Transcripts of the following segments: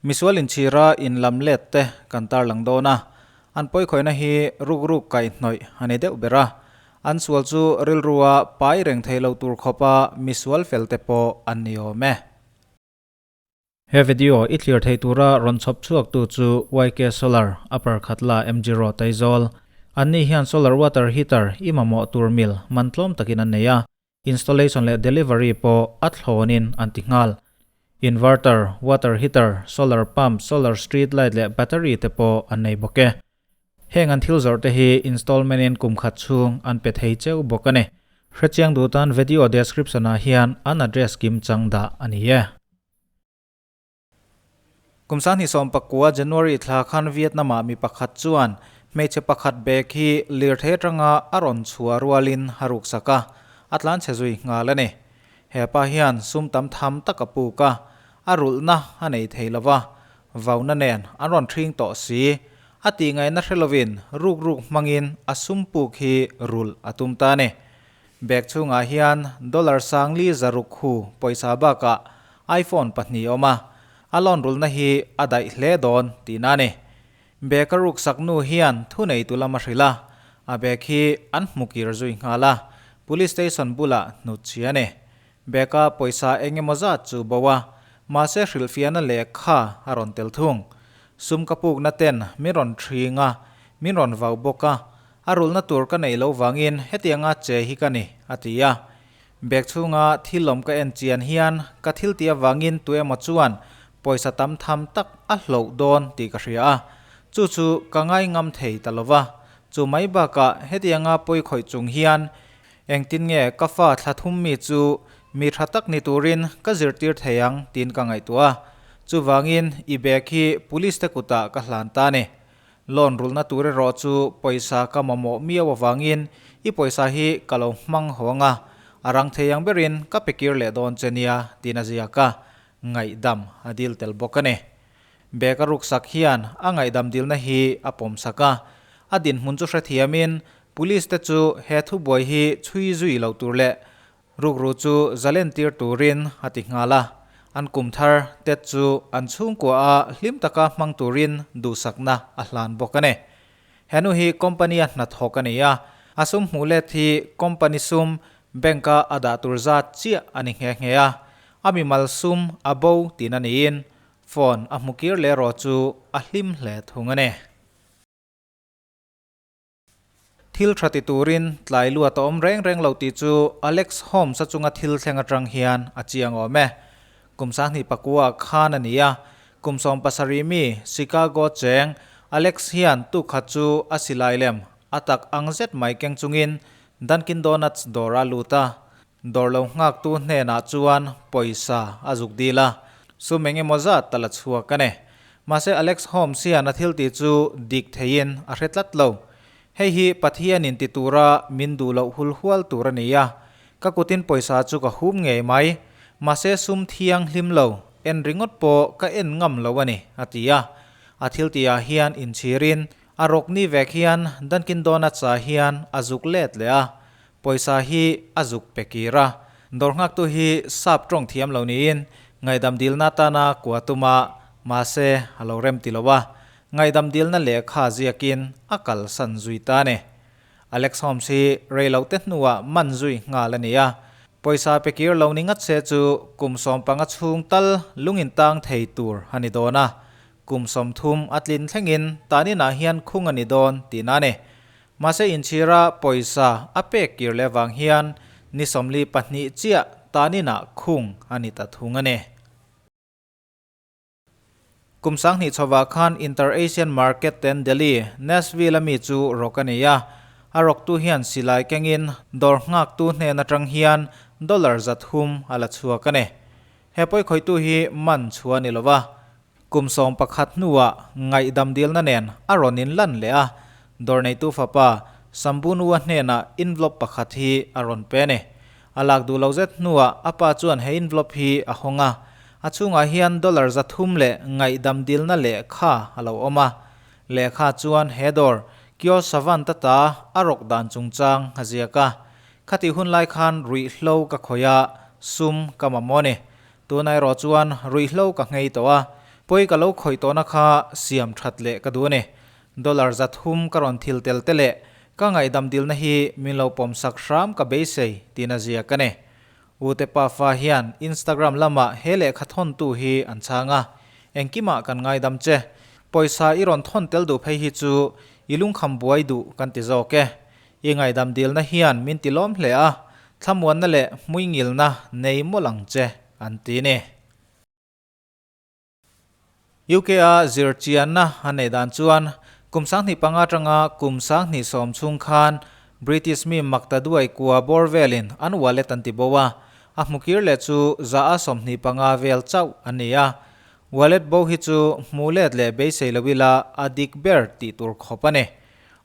Misual inchhira inlam let te kan tarlang dawn a, an pawikhawihna hi rukruk kaihhnawih a ni deuh ber a, an sual chu rilrua pai reng thei lo tur khawpa misual fel te pawh an ni awm e. He video i thlir thei tura rawn chhawp chhuak tu chu YK Solar, Upper Khatla MG Road Aizawl. Anni hian solar water heater i mamawh tur mil man tlawm takin an nei a, Installation leh delivery pawh a thlawnin an ti nghal. Inverter, water heater, solar pump, solar street light leh battery te pawh an nei bawk e. Heng an thil zawrh te hi installment in kum khat chhung an pe thei cheu bawk a ni. Hrechiang duh tan video description ah hian an address kim chang dah a ni e. Kum 2019 January thla khan Vietnam-ah mi pakhat chuan hmeichhe pakhat bag hi lirthei atanga a rawn chhuah rualin a ruksak a, a tlanchhe zui nghal a ni. He pa hian sum tam tham tak a puk a, a rulhna a nei thei lo va, vauna nen an rawn ṭhing tawh si. A tihngaihna hre lovin ruk ruk hmangin a sum puk hi rulh a tum ta a ni. Bag chhungah hian dollar sangli zaruk hu pawisa bakah iPhone pahnih a awm a, a loan rulna hi a daih hle dawn tihna a ni. Bag a ruksak nu hian thuneitu lam a hrilh a, a bag hi an hmu kir zui nghal a, police station bulah hnut chhi a ni. Bag a pawisa eng emaw zat chu bo a, mahse hrilhfiahna lehkha a rawn tel thung. Sum ka pukna ten min rawn ṭhing a, min rawn vau bawk a, A rulhna tur ka neih loh vangin hetianga che hi ka ni, a ti a. Bag chhunga thil awm ka en chian hian ka thil tih avangin tu emaw chuan pawisa tam tham tak a hloh dawn tih ka hria a. Chu chu ka ngai ngam thei ta lo va. Chu mai bakah hetianga pawi khawih chung hian engtin nge ka fa thla thum mi chu mi tha tak ni turin ka zirtir thei ang tiin ka ngaihtuah a. Chuvangin i bag hi police te kutah ka hlan ta a ni. Loan rulhna tur erawh chu pawisa ka mamawh miau avangin i pawisa hi ka lo hmang haw ang a, a rang thei ang berin ka pe kir leh dawn che nia tiin a ziak a, ngaihdam a dil tel bawk a ni. Bag a ruksak hian a ngaihdam dilna hi a pawmsak a, a dinhmun chu hrethiamin Police te chu he thubuai hi chhui zui loh tur leh Rukru chu zalen tir turin a ti nghal a, an kum thar Tet chu an chhungkua a hlim taka hmang turin duhsakna a hlan bawk a ni. Henu hi company a hnathawk a ni a, a sum hmuh let hi company sum bank a a dah tur zat chiah a ni nghe nghe a, a mimal sum a bo tihna niin phone a hmu kir leh erawh chu a hlim hle thung a ni. Thil tha ti turin tlai luat a awm reng reng lo tih chu Alex Holmes-a chunga thil thleng atang hian a chiang awm e. Kum 29 khan a ni a, kum 17 mi Chicago cheng Alex hian tukhat chu a silai lem a tak ang zet mai keng chungin Dunkin Donuts dawr a lut a, dawr lo nghaktu hnenah chuan pawisa a zuk dil a, sum eng emaw zat ta la chhuak a ni. Mahse Alex Holmes hian a thil tih chu dik theiin a hre tlat lo. Hei hi Pathianin ti tura min duh loh hul hual tur a ni a, ka kutin pawisa chu ka hum ngei mai. Mahse sum thianghlim lo, en ringawt pawh ka en ngam lo a ni, a ti a. A thil tihah hian inchhirin a rawk ni vek hian Dunkin Donuts-ah hian a zuk let leh a, Pawisa hi a zuk pe kir a, dawr nghaktu hi sap tawng thiam lo niin ngaihdam dilna atana kua tum a, mahse a lo rem ti lo a, ngaihdam dilna lehkha ziakin a kalsan zui ta a ni. Alex Holmes hi rei lo te hnuah man zui nghal a ni a, pawisa pe kir lo ni ngat se chu kum 15 chhung tal lungin tang thei tur a ni dawn a, kum 30 a tlin thlengin taninah hian khung a ni dawn tihna a ni. Mahse inchhira pawisa a pek kir leh vang hian ni 42 chiah taninah khung a ni ta thung a ni. Kum 2000 chhovah khan Inter-Asian Market ten Delhi, Nashville a mi chu rawk a nei a. A rawktu hian silai kengin dawr nghaktu hnen atang hian dollar 300 a la chhuak a ni. He pawikhawitu hi man chhuah a ni lova. Kum 11 hnuah ngaihdam dilna nen a rawn inlan leh a, dawr neitu fapa Sambunua hnenah envelope pakhat hi a rawn pe a ni. A lak duh lo zet hnuah a pa chuan he envelope hi a hawng a, a chhungah hian dollar 300 leh ngaihdam dilna lehkha a lo awm a. Lehkha chuan he dawr Kyo Savant-a ta a rawk dan chungchang a ziak a. Khatih hun lai khan ruihhlo ka khawih a, sum ka mamawh a ni. Tuna erawh chuan ruihhlo ka nghei tawh a, Pawi ka lo khawih tawhna kha siam that leh ka duh a ni. Dollar 300 ka rawn thil tel te leh ka ngaihdam dilna hi min lo pawm sak hram ka beisei tiin a ziak a ni. U te pafa hian Instagram lamah he lehkha thawntu hi an chhang a, engkimah kan ngaidam che. Pawisa i rawn thawn tel duh phei hi chu i lungkham buai duh kan ti zawk e. I ngaihdam dilna hian min ti lawm hle a, thlamuanna leh hmuingilna nei mawlh ang che an ti ni. UK-a zirchianna a neih dan chuan kum 25 atanga kum 20 chhung khan British mi makta duai kua bawr velin an wallet an ti bo a, a hmukir leh chu 25 vel chauh an ni a. Wallet bo hi chu hmuh let leh beisei lo ila a dik ber tih tur khawp a ni.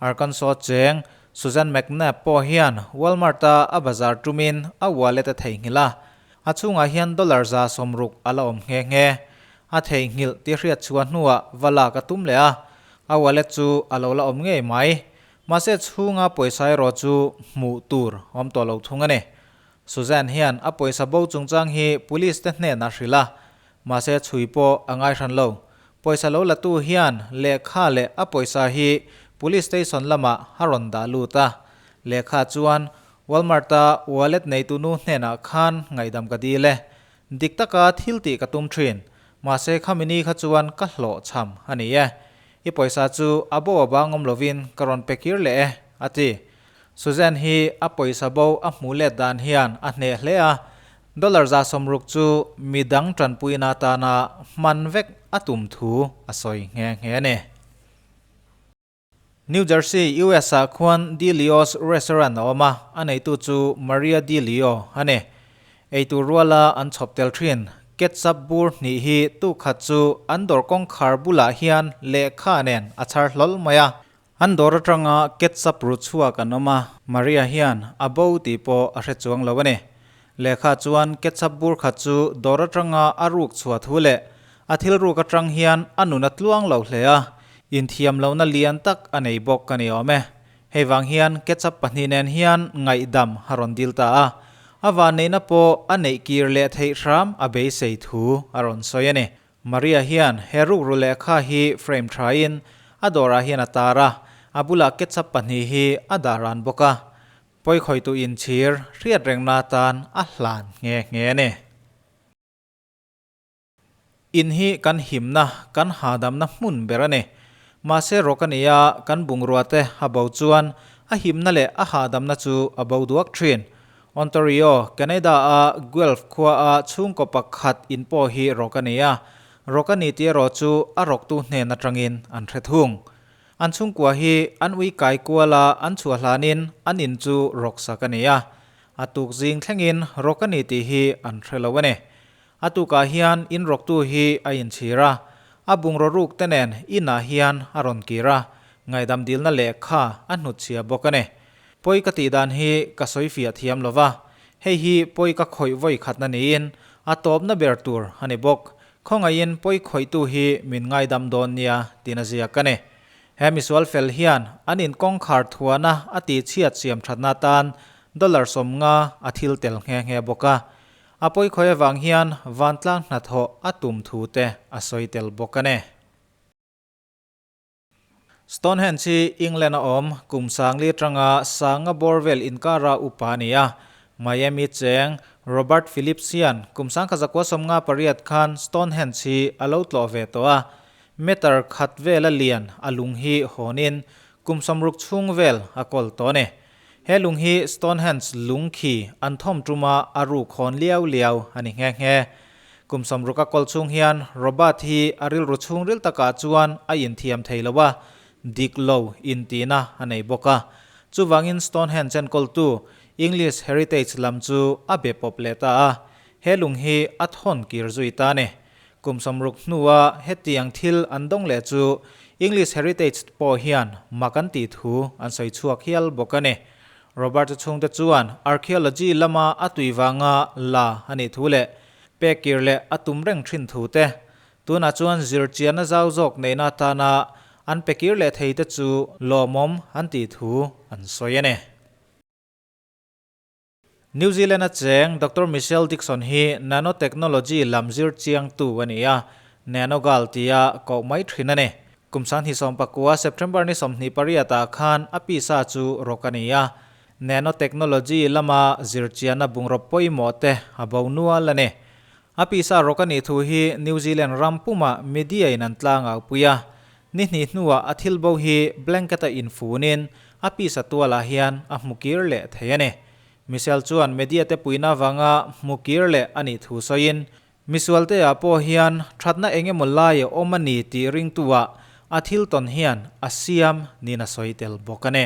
Arkansas cheng Susan McNabb pawh hian Walmart-a a bazar tumin a wallet a theihnghilh a, A chhungah hian dollar 160 a la awm nghe nghe. A theihnghilh tih hriat chhuah hnuah va lak a tum leh a, a wallet chu a lo la awm ngei mai. Mahse chhunga pawisa erawh chu hmuh tur awm tawh lo thung a ni. Suzanne hian a pawisa bo chungchang hi police te hnenah hrilh a, mahse chhui pawh a ngai hran lo. Pawisa lo latu hian lehkha leh a pawisa hi police station lamah a rawn dah lut a. Lehkha chuan Walmart-a wallet neitu nu hnenah khan ngaihdam ka dil e. Dik taka thil tih ka tum thin. Mahse khami ni kha chuan ka hlawh chham a ni e. I pawisa chu a bo a bang awm lovin ka rawn pe kir leh e, a ti. Suzanne hi a pawisa bo a hmuh let dan hian a hneh hle a. Dollar 60 chu midang tanpuina atana hman vek a tum thu a sawi nghe nghe a ni. New Jersey, US ah khuan Di Leo's Restaurant a awm a, a neitu chu Maria Di Leo a ni. Eitur ruala an chhawp tel thin. Ketchup bur hnih hi tu khat chu an dawr kawngkhar bulah hian lehkha nen a chhar hlawl mai a. An dawr atanga ketchup ru chhuak an awm a, Maria hian a bo tih pawh a hre chuang lo a ni. Lehkha chuan ketchup bur khat chu dawr atanga a ruk chhuah thu leh a thil ruk atang hian a nun a tluang lo hle a, inthiam lohna lian tak a nei bawk a ni awm e. Hei vang hian ketchup pahnih nen hian ngaihdam a rawn dil ta a, a vanneihna pawh a neih kir leh theih hram a beisei thu a rawn sawi a ni. Maria hian he rukru lehkha hi frame thain a dawrah hian a tar a, a bulah ketchup pahnih hi a dah ran bawk a. Pawikhawihtu inchhir hriat rengna atan a hlan nghe nghe a ni. In hi kan himna, kan hahdamna hmun ber a ni. Mahse rawk a ni a, kan bungrua te a bo chuan a himna leh a hahdamna chu a bo duak thin. Ontario, Canada-a Guelph khuaa chhungkaw pakhat in pawh hi rawk a ni a, rawk a ni tih erawh chu a rawktu hnen atangin an hre thung. An chhungkua hi an ui kai kual a, an chhuah hlanin an in chu rawk sak a ni a. A tuk zing thlengin rawk a ni tih hi an hre lo a ni. A tukah hian in rawktu hi a inchhir a, a bungraw ruk te nen inah hian a rawn kir a, ngaihdam dilna lehkha a hnutchhia bawk a ni. Pawi ka tih dan hi ka sawi fiah thiam lo va, hei hi pawi ka khawih vawi khatna niin a tawpna ber tur a ni bawk. Khawngaihin pawi khawihtu hi min ngaidam dawn nia tiin a ziak a ni. He misual fel hian an inkawngkhar thuana a tihchhiat siam thatna atan dollar 50 a thil tel nghe nghe bawk a. A pawikhawih avang hian vantlang hnathawh a tum thu te a sawi tel bawk a ni. Stonehenge hi England a awm kum 4000 atanga sanga bawr vel inkara upa a ni a. Miami cheng Robert Phillips hian kum 1958 khan Stonehenge hi a lo tlawh ve tawh a. Meter khat vela lian a lung hi hawnin kum 60 chhung vel a kawl tawh a ni. He lung hi Stonehenge lung khi an thawm tuma a ruk hawn liau liau a ni nghe nghe. Kum 60 a kawl chhung hian Robert hi a rilru chhungril takah chuan a inthiam thei lo a, dik lo intihna a nei bawk a. Chuvangin Stonehenge enkawltu English Heritage lam chu a be pawp leh ta a, he lung hi a thawn kir zui ta a ni. Kum 60 hnua hetiang thil an dawng leh chu English Heritage pawh hian mak an tih thu an sawi chhuak hial bawk a ni. Robert-a chhungte chuan archaeology lama a tui vanga la a nih thu leh pek kir leh a tum reng thin thu te, tunah chuan zirchianna zau zawk neihna atana an pe kir leh thei te chu lawmawm an tih thu an sawi a ni. New Zealand-a cheng Doctor Michelle Dixon hi nanotechnology lam zir chiangtu a ni a. Nano Girl tia koh mai thin a ni. Kum 2019 September ni 28 ah khan a pisa chu rawk a ni a, nanotechnology lama zirchianna bungraw pawimawh te a bo nual a ni. A pisa rawk a nih thu hi New Zealand ram pumah media in an tlangau pui a, ni hnih hnuah a thil bo hi blanket a infunin a pisa tualah hian a hmu kir leh thei a ni. Michelle chuan media te puihna avanga hmu kir leh a nih thu sawiin, Misualte ah pawh hian thatna eng emaw lai a awm a ni tih ringtu ah a thil tawn hian a siam niin a sawi tel bawk a ni.